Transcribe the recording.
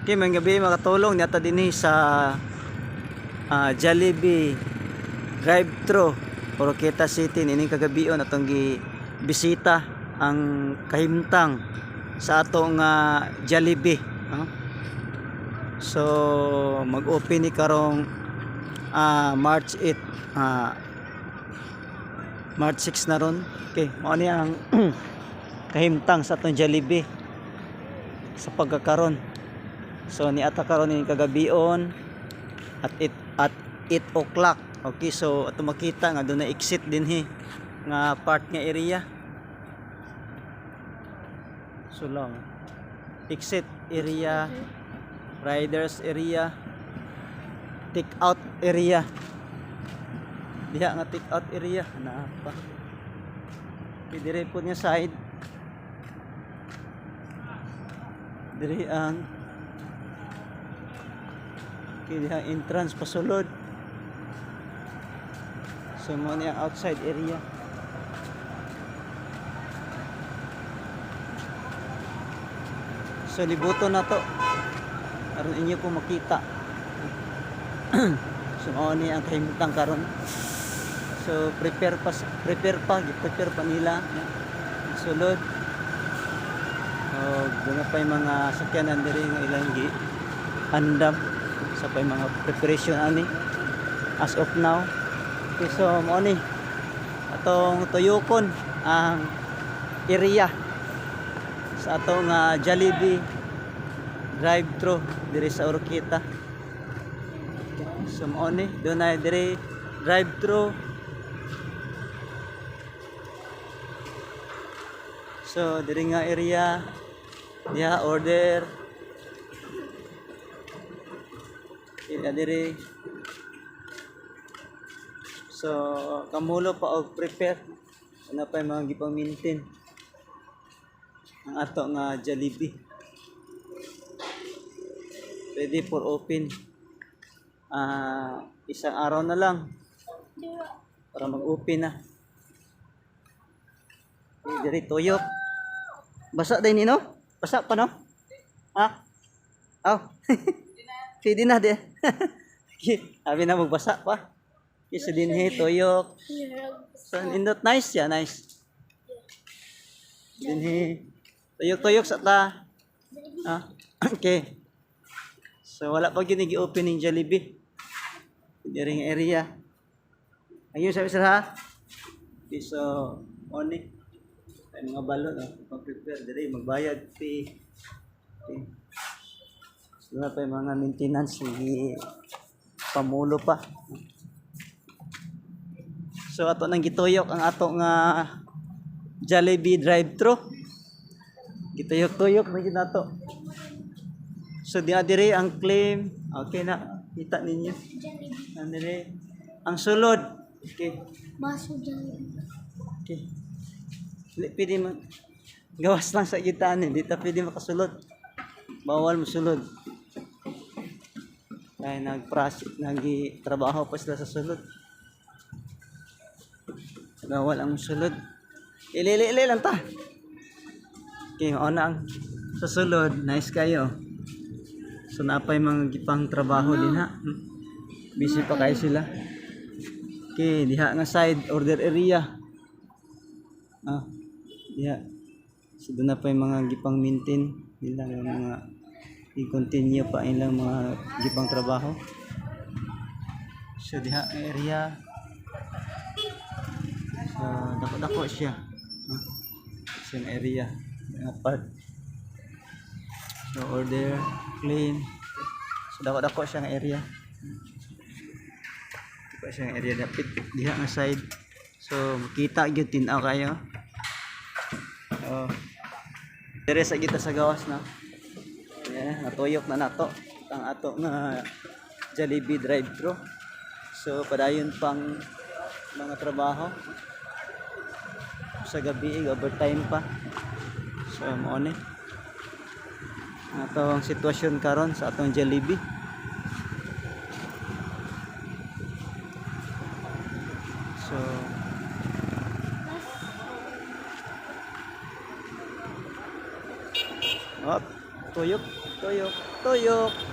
Okay, maayong gabii, mga katulong, naa ta dinhi sa Jollibee drive-thru, Oroquieta City niining kagabion. Atong gi bisita ang kahimtang sa atong Jollibee, no? So mag-open ni karong March 8, March 6 na ron. Okay, mao ni ang kahimtang sa atong Jollibee sa pagkakaron. So niata karon ni kagabion at 8 o'clock. Okay, so ato makita nga duna exit dinhi nga part nga area. So long. Exit area, riders area, take out area. Diha nga take out area naa pa. Okay, dire po niya side. Dire ang. Okay, diha entrance pasulod. So mao ni ang outside area. So libuton na to. Aron inyo po makita. So mao ni ang kahimtang karon. So prepare pa nila. Sulod. Og duna pa yung mga sakyanan diri nga ilang gi andam sa pa yung mga preparation ani as of now. Okay, so mao ni atong tuyokon ang area sa atong Jollibee drive-thru diri sa Oroquieta. Okay, so mao ni dunay diri drive-thru. So diri nga area diha order. Area diri. So kamulo pa og prepare. Ano pa yung mga gipang maintain ang ato nga Jollibee. Ready for open. Isang araw na lang para mag-open na. Okay, diri tuyok. Basa din ni, no? Basa pa, no? Ha? Aw. Pwede na di. Sabi na magbasa pa. Isa dinhi tuyok. So indot nice ya, nice. Dinhi. Tuyok-tuyok sa ta. Ah, okay. So wala pa gyud gi-open ning Jollibee. Diri nga area. Ayun sabi sir ha. Okay, so on ni. Ay mga balon, oh, pag-prepare diri magbayad fee. Okay. So na pa yung mga maintenance gi pamulo pa. So ato nang gituyok ang ato nga Jollibee drive-thru. Gituyok-tuyok na gyud nato. So di diri ang claim. Okay na, kita ninyo. Jollibee. Ang diri ang sulod. Okay. Baso Jollibee. Okay. Dili pwede man gawas lang sa gitaan, hindi ta pwede makasulod. Bawal mosulod. Kaya nag-process, nag-trabaho pa sila sa sulod. Bawal ang sulod. Ili, ili, ili lang ta. Okay, mao na ang sa sulod. Nice kayo. So napay mga gipang trabaho din ha. Busy pa kayo sila. Okay, diha nga side order area. Ah, diha. So duna pa yung mga gipang maintain nila nga mga i-continue pa ilang mga gipang trabaho. So diha nga area. So dako-dako siya. Ah, siya nga area nga part. So order, claim. So dako-dako siya nga area. Dako siya nga area dapit diha nga side. So makita gyud, tin-aw kayo. Oh. Dire sa kita sa gawas, no. Yeah, natuyok na nato ang ato nga Jollibee drive-thru. So padayon pang mga trabaho sa gabi, overtime pa. So mao ni atong sitwasyon karon sa atong Jollibee. So up, tuyok, tuyok. Tuyok.